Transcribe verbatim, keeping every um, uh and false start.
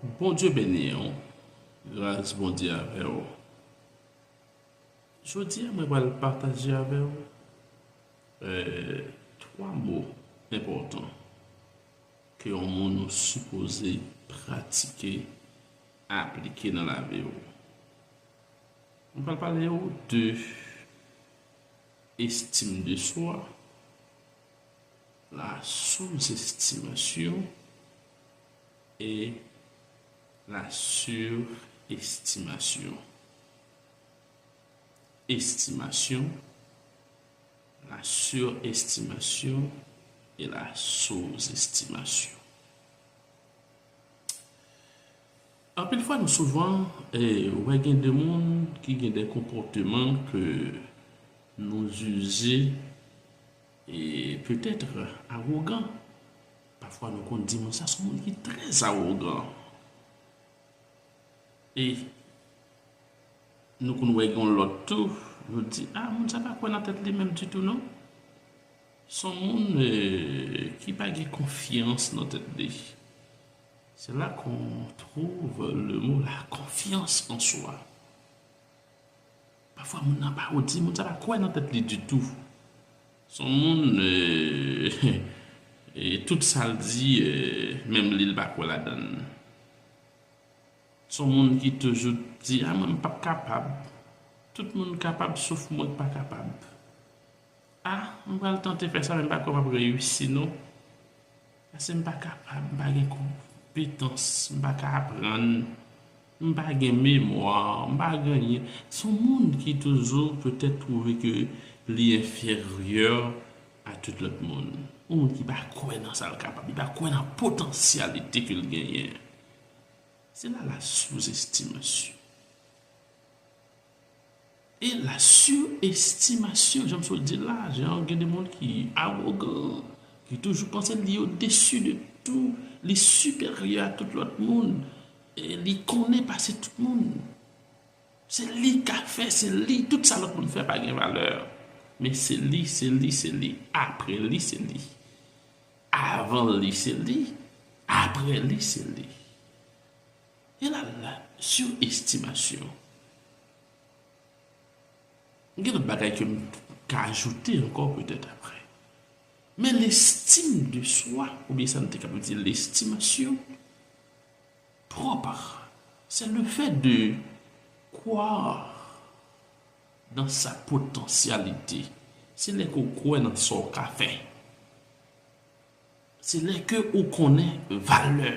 Bondye beni w. Gras Bondye avè w. Jodi a, mwen pral pataje avè w, eh, twa mo enpòtan ke yon moun ou sipoze pratike, aplike nan lavi w. Mwen pral pale w de estime de soi, la sous-estimation et la surestimation. Estimation, la surestimation et la sous-estimation. Anpil fwa, nou souvan, eh, wè gen de moun ki gen de konpòteman ke nou jije, eh, petèt awogan. Pafwa, nou konn di moun sa se yon moun ki trè awogan. E nou konn wè gen lòt tou, nou di, ah, moun sa pa kwè nan tèt li menm ditou, non. Se yon moun, eh, ki pa gen konfyans nan tèt li. C'est là qu'on trouve le mot la confiance en soi. Pafwa, moun nan pa ou di, moun sa pa kwè nan tèt li ditou. Se yon moun, eh, e tout sa l di, eh, menm li, l pa kwè ladan l. Se yon moun ki toujou di, ah, mwen, m p ap kapab. Tout moun kapab, sof mwen k pa kapab. Ah, m pral tante fè sa, men m pa kwè m ap reyisi, non. Paske m pa kapab, m pa gen konpetans, m pa ka aprann, m pa gen memwa, m pa gen anyen. Se yon moun ki toujou petèt twouve ke li enfèryè a tout lòt moun. Yon moun ki pa kwè nan sa l kapab, li pa kwè nan potansyalite ke l genyen. Se la la sous-estimation. E la surestimation, jan m sot di la, jan gen de moun ki awogan, ki toujou panse li odesi de tou, li siperyè a tout lòt moun, e li konnen pase tout moun. Se li k ka fè, se li, tout sa lòt moun fè pa gen valè. Men se li, se li, se li. Apre li, se li. Avan li, se li. Apre li, se li. E la, la surestimation. Gen lòt bagay ke m ka ajoute ankò petèt apre. Men l'estime de soi, oubyen sa n te kapab di l'estimation propre, c'est le fait de croire dans sa potentialité. Se lè ke w kwè nan sa w ka fè. Se lè ke ou konnen valè